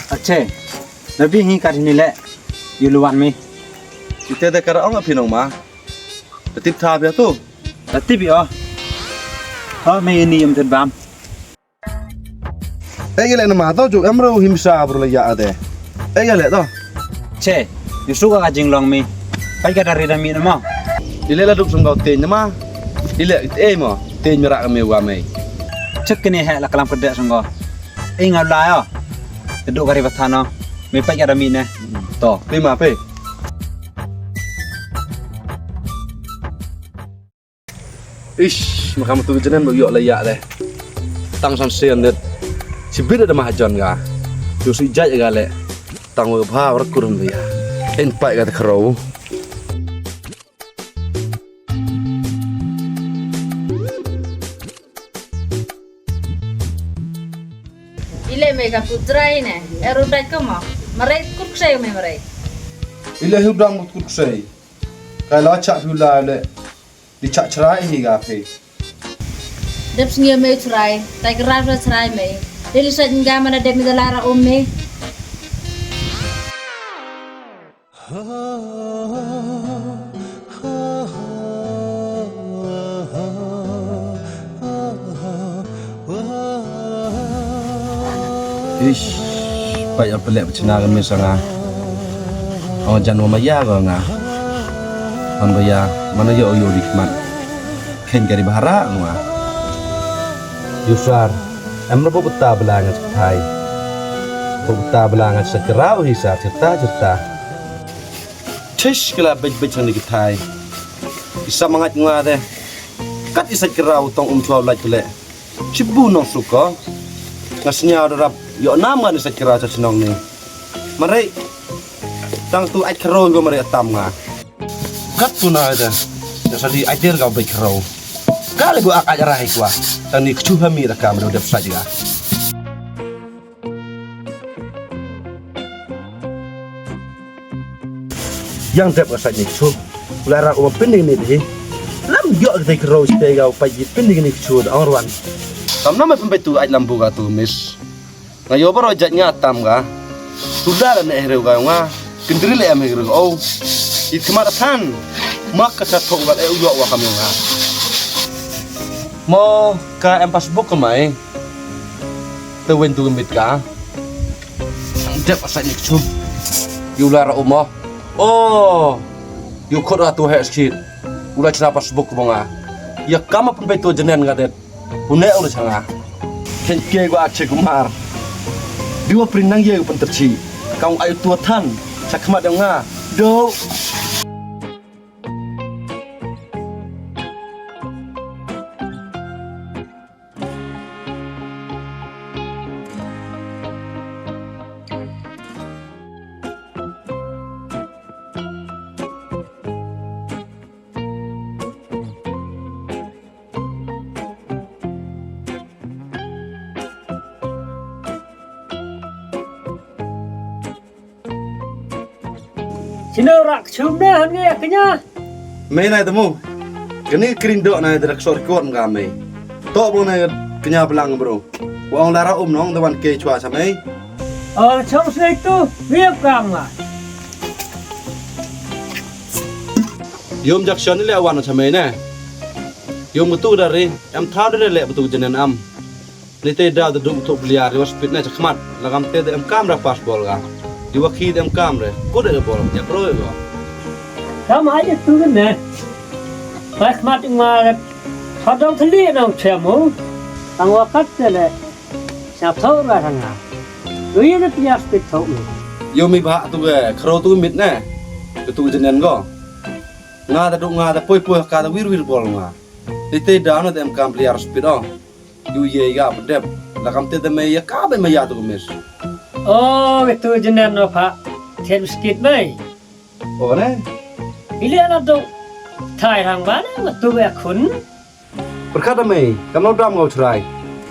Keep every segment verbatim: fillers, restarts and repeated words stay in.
Ache, nabi hi kat hini le, yu luwan mi. Ite de kara ong a phi nong ma. Da tip tha phi tu. Da tip yo. Ha, me ini em tet bam. Eh, ya le nama to ju em ro him sa bro la ya de. Eh, ya le to. Che, yu su ka jinglong mi. Pai ka dari da mi nama. Ile la duk sung kau ten nama. Ile eh mo, ten mi ra ka me wa me. Chek kini he la kalam kede sung kau. Ei, nga u lai o. Te du kari bathan o. Me pait ka da mi ne. To. Pe ma pe. Ish, ma kam tu jenen ba yoh la ya le. Tang san sen det. Si bit da ma hajon ga. Yo si jai ga le. Tang wa bha wa kur hum ya. En pait ka te khro. Ile me ka putrai ne, eru dai ka mo, marai kut ksai me marai. Ile hu dang mut kut ksai. Kai la chak hu la le, di chak chrai hi ga phi. Dep sngi me chrai, tai ka ra chrai me. Deli sa nga mana dep mi da la ra um me. Ish, pait ya pelek pechina kami sanga. Ong jan wa maya ko nga. An baya, mana yo yo dikmat. Khen kari bahara nga. Yusar, em na bo beta bela nga thai. Bo beta bela nga sa kerau hi sa cerita cerita. Tish kala bej bej sang ni ki thai. Isa mangat nga de. Kat isa kerau tong um chwa lait kele. Chibu nong suko. Nga snya darap yo nam nga ni sa kerau cha chnong ni. Mare. Tang tu ait kerau ko mare atam nga. Kat tu na de. Ya sadi ait der ka bej kerau. Kale bu ak ait rai kwa. Tang ni kchu hami da kam do dep sa jiga. Yang dep ka sait ni chu. Kula ra u pin ni ni hi. Lam yo ka te kro ste ga pa ji pin ni ni chu da ong rwan. Tam na me pembe tu ai lam bu ka tu mis. Nga yo baro jat nga tam ga. Tu da ne hre ga nga. Kendri le em hre ga o. It kma da than. Mak ka sa thong ga e u yo wa kam nga. Mo ka em passbook ka mai. Te wen tu mit ka. Dep asai ni chu. Yu la ra uma. Oh. Yu khot ra tu he skit. U la chna passbook mo nga. Ya kama pun be tu jenen nga det. U ne u la changa. Ken ke gua che kumar. Diwa prin nang ye pun terchi. Kau ai tu than. Chakma de nga. Do. Chino rak chum ne han nge kanya. Me nai tamu. Kani kring dok nai drak sor kot nga me. Tok bang nai kanya belang bro. Wa ong lara um nong da wan ke chwa sa me. Oh, chong snake tu. Ngiap kam nga. Yom jak shon ni le wan sa me ne. Yom tu dari. Em thau dari le betu jenen am. Ni te da da duk thuk bliar, di wa speed na chakmat. Lagam te da em kam ra pass ball ga. Di wa khi da em kam re. Ku da ball, ya pro ga. Kam ai tu ne. Pass mat ma. Hadong thli nong chemu. Tang wa kat te le. Sa thau ra thanga. Ui da pia speed thau. Yo mi ba tu ga, khro tu mit ne. Tu jenen go. Nga da duk nga da poi poi ka da wir wir ball nga. Ni te da na da em kam bliar speed o. Yu ye ya dep. La kam te da me ya ka ba me ya tu mes. Oh, itu jenen no pa. Ten skit bai. Oh ne. Ile na do. Thai hang ba ne, tu be khun. Pyrkhat da mei, kam no dam ngau chrai.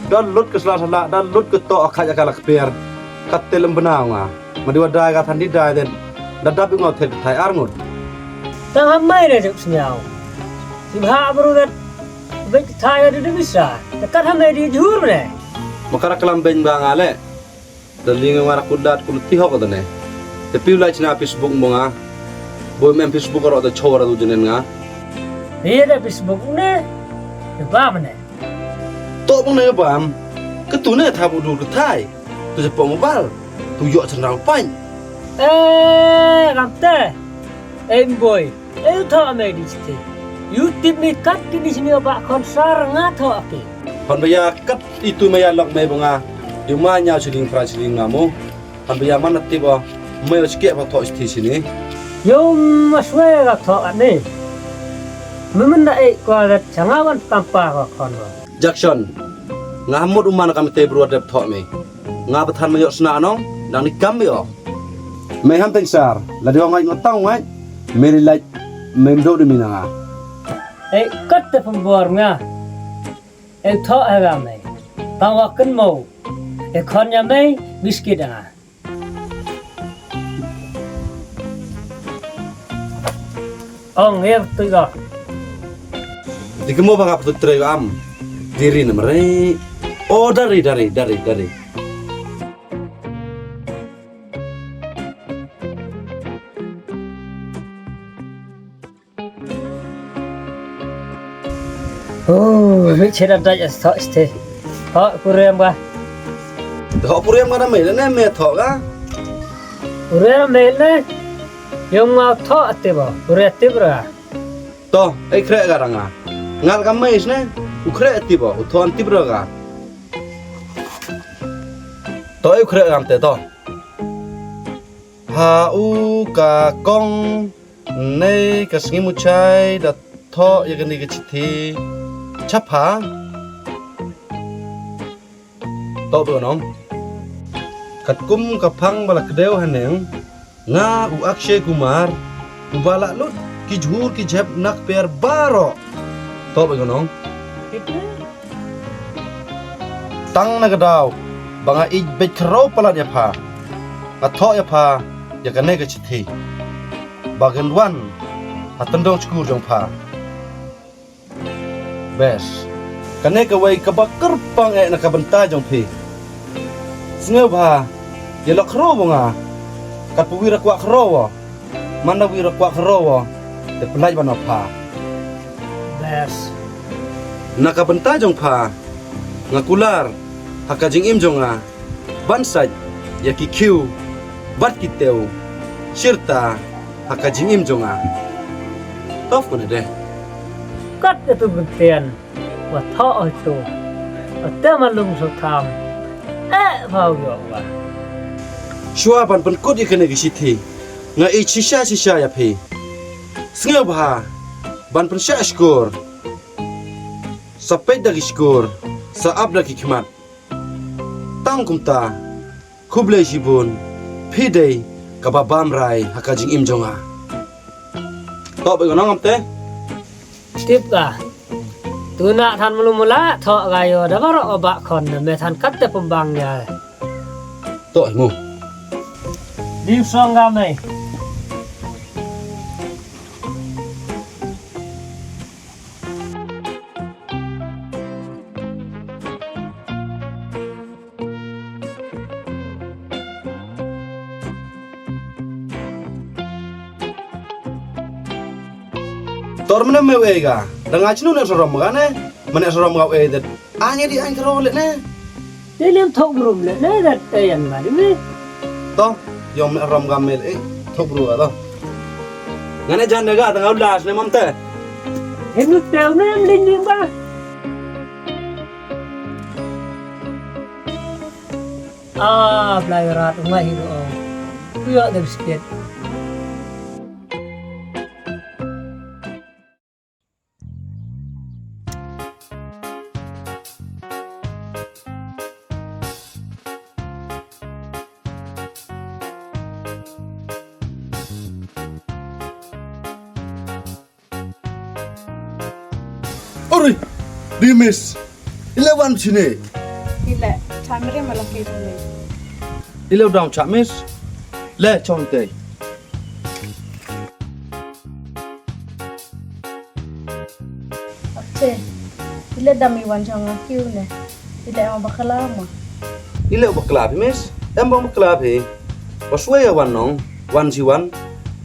Da lut ka sla sla, da lut ka to akhaj aka la kper. Kat te lem bna nga. Ma di wa dai ka than di dai den. Da dap ngau thet thai ar ngut. Tang ham mei ne juk sniaw. Si bha bru dat. Bek thai ka di di bisa. Kat ham mei di jhur ne. Ma kara kalam beng ba nga le. Da li nga ngara kudat kulu ti hok da ne. Te piu lai chna Facebook mo nga. Boi mem Facebook aro da chora du jenen nga. Ni da Facebook ne. Te bam ne. To bang ne bam. Ka tu ne tha bu dur ka thai. Tu je pom bal. Tu yo chan rau pan. Eh, kam te. Em boi. Eu thoh mei di chithi. U tip mi kat ki ni sini ba khon sar nga thoh ki. Hon baya kat itu maya lok mei ba nga. Yu ma nya chiling pra chiling nga mo. Hon baya man tip ba mei o chike ba thoh chithi sini. Yu ma swe ga thoh ni. Memen da e kwa ga changa wan kampa ga khon wa. Jackson. Nga hamut uman kam te bru dep thoh mei. Nga pathan ma yok sna nong, dang ni kam yo. Mei ham teng sar, la di wa ngai ngotang ngai, meri lai, mem do di mina nga. Ei, kat te pembor nga. Ei, thoh ha ga mei. Tang wa ken mo. Ei, khon ya mei, biskit nga. Ong, ya, tu ga. Di kemo ba ka putut trai am. Diri na meri. Oh, dari, dari, dari, dari. Oh, mi chera dai as thoh sthe. Thoh purem ga. Thoh purem ga da mei ne me thoh ga. Purem mei ne. Yong ma thoh ati ba. Pure ati bra. To, ei khreh ga ranga. Ngal ka mei sne. U khreh ati ba. U thoh ati bra ga. To, ei khreh ga am te to. Ha u ka kong ne ka sngi muchai da thoh ya kani ka chithi. Chapha. Toh ba nong. Katkum ka phang ba la kdew haneng. Nga u Akshay Kumar. U ba la lut ki jhur ki jhep nak per baro. Toh ba nong. Tang na ka daw ba nga ij beit khraw palat ya pha. Nga thoh ya pha ya kane ka chithi. Ba gan wan ha tyndong chkur jong pha. Bes. Kane ka wei ka ba kyrpang eh na ka bynta jong phi. Sngewbha ya lok khraw wa nga. Kat pu wi ra kwah khraw wa. Man da wi ra kwah khraw wa, te pynlait wa na pha. Bes. Na ka bynta jong pha, nga kular ha ka jingim jong nga ban sait ya ki khiew bad ki tew chirta ha ka jingim jong nga. Tof ko ne de. Kat ka tu byntian. Wa thoh oi tu. Wa te ma lung so tham. Eh, phau yoh wa. Chwa ban pynkut ya kane ka chithi. Nga i shisha shisha ya phi. Sngewbha ban pynshah shkur. Sa peit da ki shkur. Sa ap da ki khmat. Tang kumta. Khublei shibun, phi dei ka ba bam rai ha ka jingim jong nga. Toh ba nong am te? Tip ka. Tu na than mulu mula thoh ka yo da baro o ba khon na me than kat te pembang ya. Toh mu. Di song ka me. Tor mene me wei ga, da nga chinu ne sorom ga ne, mene sorom ga wei det. Anya di an kro le ne. Te lem thok brum le ne, dat te yan ma di me. To, yong me rom ga me le, thok bru ga to. Ngane jan ne ga, da nga ulas ne mam te. Hem lu te ne, em ling ling ba. Ah, play rat, ngai hi ro. Kuya de biscuit. Uri! Di miss. I le wan chini. I le, cha mi re ma la ke chini. I le u dang cha miss. Le chong te. Ache. I le dam i wan chong a kiu ne. I le ma bakla ma. I le bakla phi miss. Em bang bakla phi. Wa swe ya wan nong. Wan si wan.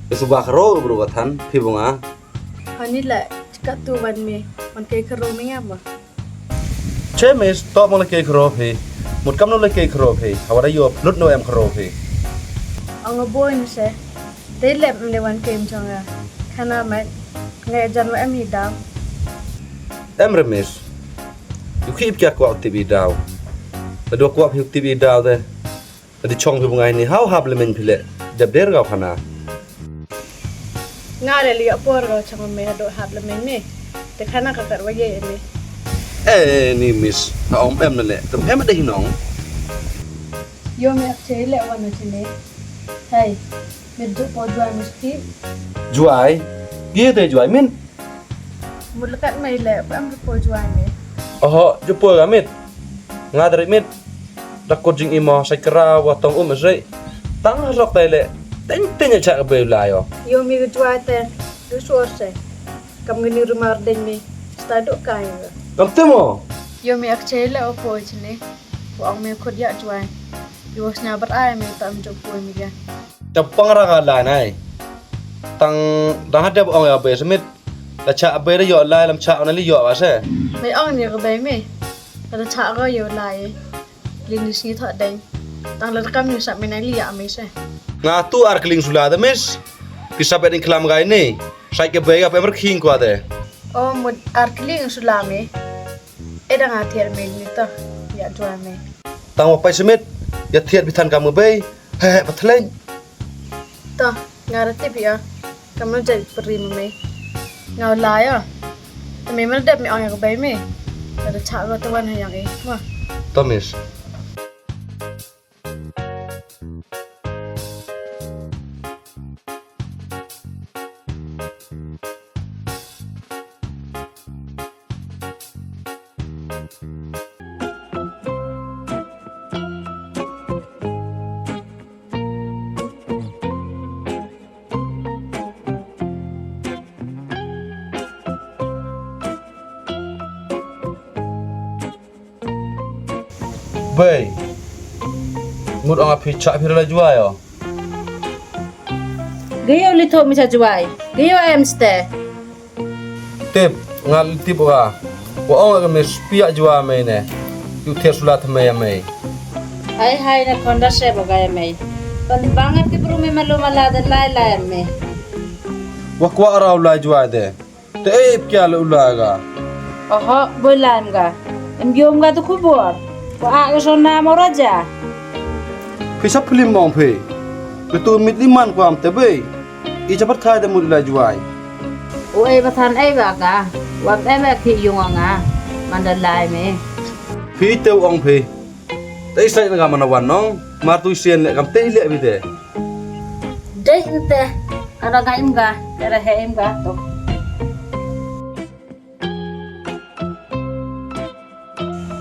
Isu bakro bru ka than phi bunga. Hani le, chika tu wan mi, wan kei kharo mi ya ma. Che miss, to mo le kei kharo phi. Mut kam no le kei kharo phi. Hawa da yo plut no em kharo phi. Ang bo ni se. Te le mne wan kei mchong ya. Khana mai, ngai jan wa em hi daw. Em re miss. Yu khip kya kwah tip i daw. Ba do kwah phi tip i daw de. Di chong phi bungai ni, hau hap le men phi le. Dep der gau khana. Nga le liak por gau chong me hado hap le men ni. Te khana ka kar wa ye me. Eh, ni miss. Ha om em na le. Tem em de hinong. Yo me ak che le wan na chini. Hey, me du po juai miss ki. Juai? Ye te juai min? Mut lekat mei le, pa em ka po juai mei. Oho, ju po ga mit. Nga dari mit. Da ko jing imo, sai kra, wa tong um sei. Tang rok tai le. Teng teng cha ka bei la yo. Yo mi ka juai te, du suor se. Kam ngini rumar deng mi. Sta du kai ga. Kam te mo. Yo mi ak che le o po chini. Wa ong mi khut ya juai. Yo snya bar ai mi tam ju po mi ga. Chapang ra ka lai nai. Tang, tang hadep ong ya bei se mit. La cha bei da yo lai lam cha na li yo wa se. Mei ong ni ka bei mi. Ka da cha ka yo lai. Li ni sngi tho deng. Tang la kam ni sa mi na li ya mi se. Nga tu ar kling sula da miss. Ki sa bet in klam gai ni. Sai ka bei ka pe mer khing kwa de. O mut ar kling sula mi. E da nga thier mi ni to. Ya juai mi. Tang wa pai se mit. Ya thier bi than ka mo bei. He, he, pathleng. To, nga ra tip ya. Kam no jai peri me. Nga la ya. Te me mer dep me ong ya ka bei me. Ka da cha ka te wan ha yang e. Wa. To miss. Bei. Mut ong a phi cha phi la juai o. Gayo li tho mi cha juai. Gayo em ste. Tip, nga li tip wa. Wa ong ka me spia juai me ne. Yu thier sula tha me ya me. Hai hai na konda se ba ga ya me. Pan bangat ki bru me malu mala da lai lai me. Wa kwa rau lai juai de. Te e ip kya le u la ga. Oho, boi lai em ga. Em yom ga tu khubor. Wa a ga sona mo raja. Phi sa phlim mong phi. Ke tu mit li man kwam te bei. I cha pyrthai de mut la juai. O e ba than e ba ga. Wa em e ki yung nga. Man da lai me. Phi te ong phi. Te i sai na ga man wan nong. Mar tu sien le kam te le bi te. Dei te. Ka da ga im ga. Te da he im ga to.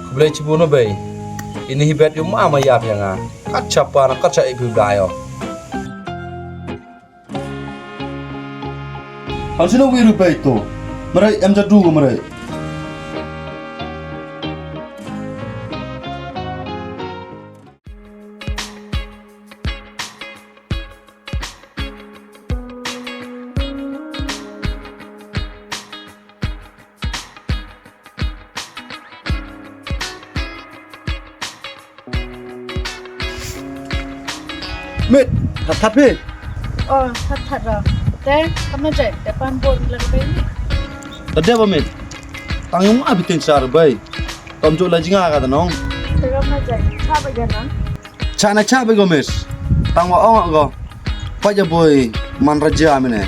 Khublei chiboon o bei. Ini hi bet yu ma ma yap ya nga. Kat cha pa na kat cha i phi da yo. Hal sino wiru bei to. Marai em ja du ko marai. Mit, that that phi. O, that that ra. Te, kam na jai, te pan bor la ka bei ni. Ta de ba mit. Tang yung a bitin sar bei. Tom jo la jinga ka da nong. Te kam na jai, cha ba ga nong. Cha na cha ba go miss. Tang wa ong go. Pa ja boi man raja mine.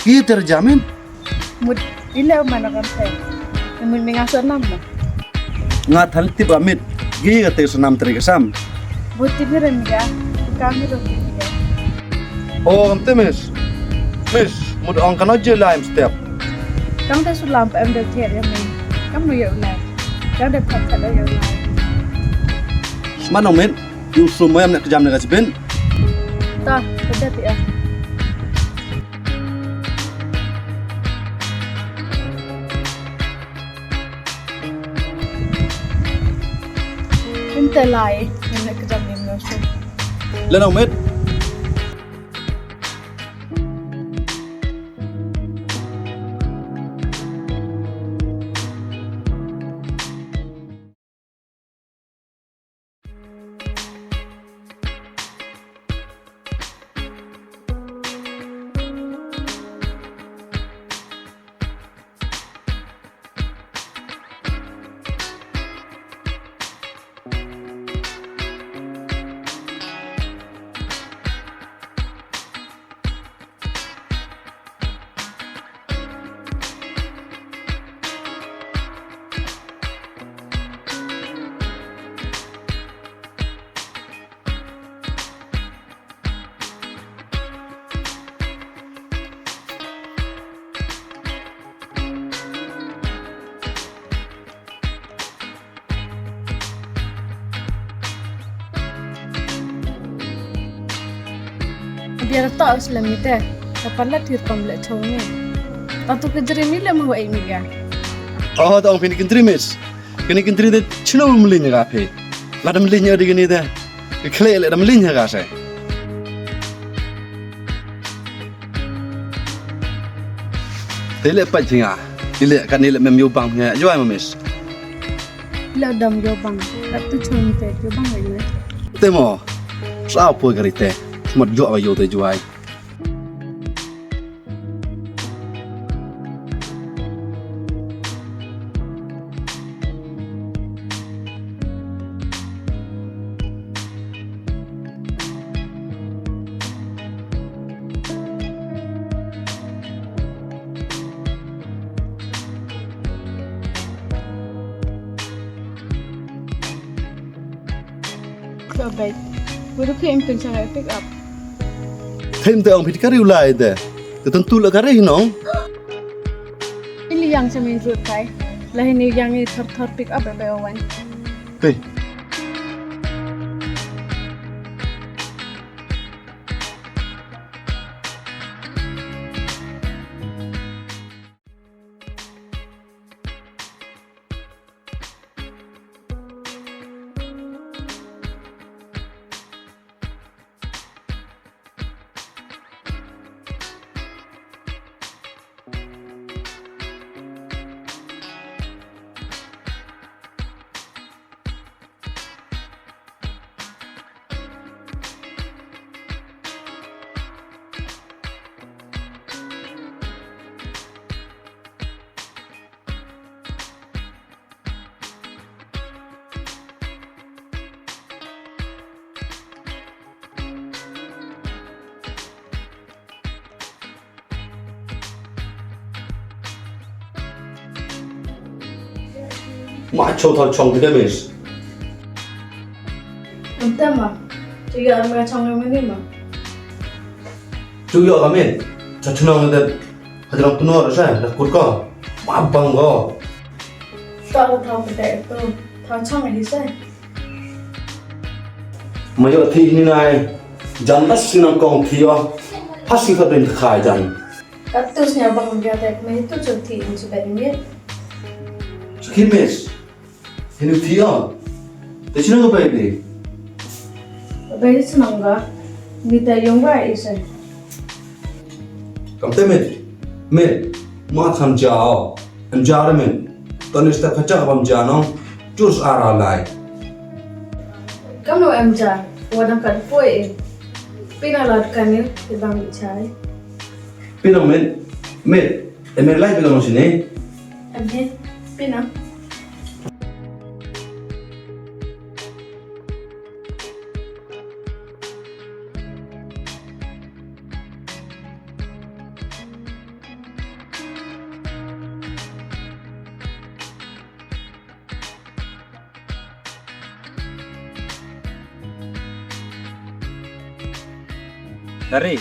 Ki te raja min. Mut ile man kam te. Mut mi nga so nam na. Nga thal tip amit. Gi ka te so nam tre ka sam. Mut tip ni ren ga. Kam ni ren ga. O kam te miss. Miss, mut ong kano je laim step. Kam te sulam pa em de thier ya mi. Kam no yow lai. Yow de phat phat yow lai. Smat nong mit, yung sum mo yam ne ka jam ne ka chibin. Ta, ka de pia. Inte lai, ne ka jam ne ka sum. Le nong mit. Biar tak Islam ni te. Kapal la tir kam le chong ni. Tatu ke jeri mi le mo ai mi ya. Oh, tong pini kentri mis. Kini kentri de chino mlin ka phi. La dam lin ya di kini de. Ke khle le dam lin ka se. Te le pa jinga. Ile kan ile mem yo bang ya. Yo ai mis. Lo dam yo bang, la tu chong te yo bang ai me. Te mo, sa poi kari te, mot yo ba yo te juai. Ka bai. Wadu ke em pin sa pick up. Them te ong phi kari u lai te. Te tentu la kari nong. Ini yang sa main road kai. Lah ini yang ini thor thor pick up bai wan. Te. Ma cho thal chong phi de mis. Ante ma. Chu ya ma chong ma ni ma. Chu ya ka min. Cha chunong de. Hadrong tu nor sa da kut ko. Ma bang ko. Ta ko thau phi de tu. Thau chong hi sa. Ma yo thi ni nai. Jan na si nang kong thi yo. Phasi ka den khai jan. Ka tu snya bang ya te me tu chu thi in chu ben mi. Chu khi mis. Hinu thi yo. Te chinong ka bai ni. Bai chinong ka. Mi ta yong bai ise. Kam te mit. Mit. Ma tham jao. Em ja re mit. Toni sta khacha bam ja no. Chus ara lai. Kam no em ja. Wadang ka poi e. Pina la ka ni te bang chai. Pina mit. Mit. Em lai pina no sini. Em he. Pina. Dari,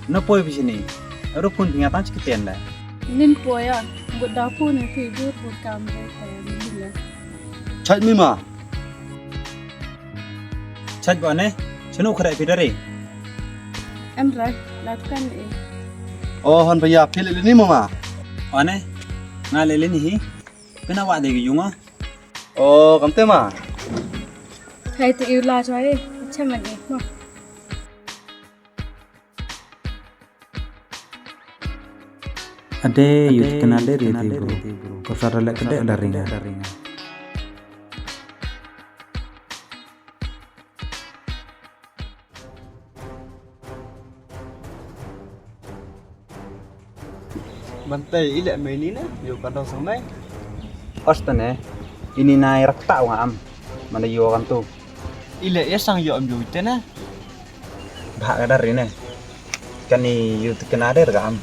no poi bisi ni. Ero phone phi nga tang chi ktien da. Nin poi ya. Bud da pu ne phi bud bud kam re te ni le. Chait mi ma. Chait ba ne, chanu khare phi dari. Em re, la tukan e. O, hon ba ya phi le ni ma ma. O ne, nga le ni hi. Pina wa de yung a. O, kam te ma. Hai te u la chwa e, chama ni ma. Ade, yu kena de ri ti bro. Ko sara le kede da ringa. Mante ile me ni na, yu ka dong sang mai. Ostane, ini nai rakta wa am. Mana yu kan tu. Ile ya sang yu am yu te na. Bha ka dari ne. Kani yu te kena der ka am.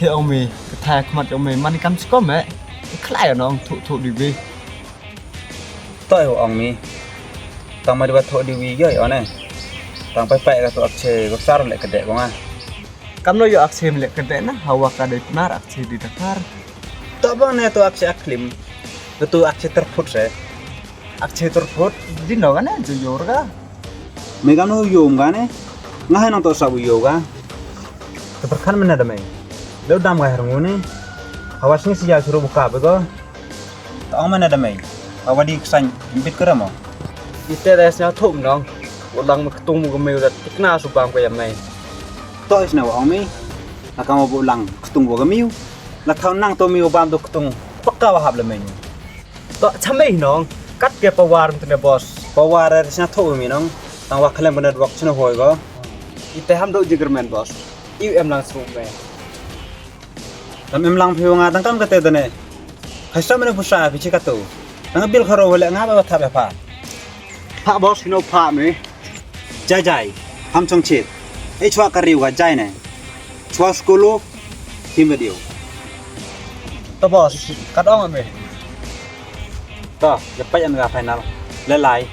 Te ong mi, ka thai khmat ong mi, man kam sikom eh. Khlai nong, thu, thu di bi. Toi ong mi. Tang ma di ba thu di wi yoi one. Tang pai pai ka tu akche, ko sar le kede ko nga. Kam no yu akche le kede na, hawa ka de pnar akche di dakar. To bang ne tu akche aklim. Tu akche terput se. Akche terput, di no ka ne, ju yor ka. Me kam no yom ka ne. Nga hai nang to sa bu yo ka. Te perkhan mena da me. Lo dam ka her ngune. Hawa sini si ya suru buka be ko. To ong mena da me. Hawa di ksan, imbit kere mo. Ite da snya thum nong. Ulang me ketung mu ke me udah tikna su bang ko ya me. To isna wa ong me. Akam bu ulang ketung bu ke me. La thaw nang to mi u bam to ketung. Paka wa hap le me. To chamei nong, kat ke pawar mtene boss. Pawar er sna tho mi nong, tang wa khlem bene dwak chna hoi ko. Ite ham do jigermen boss. Iu em lang sru me. Tam em lang phi nga tang kam kate dane. Hai sa mene pusa phi chi katu. Tang bil kharo wala nga ba thap ya pha. Pha boss hino pha me. Jai jai, ham chong chit. Ei chwa ka riu ka jai ne. Chwa skulu, him video. To boss, kat ong me. To, ya pai an ga final. Le lai.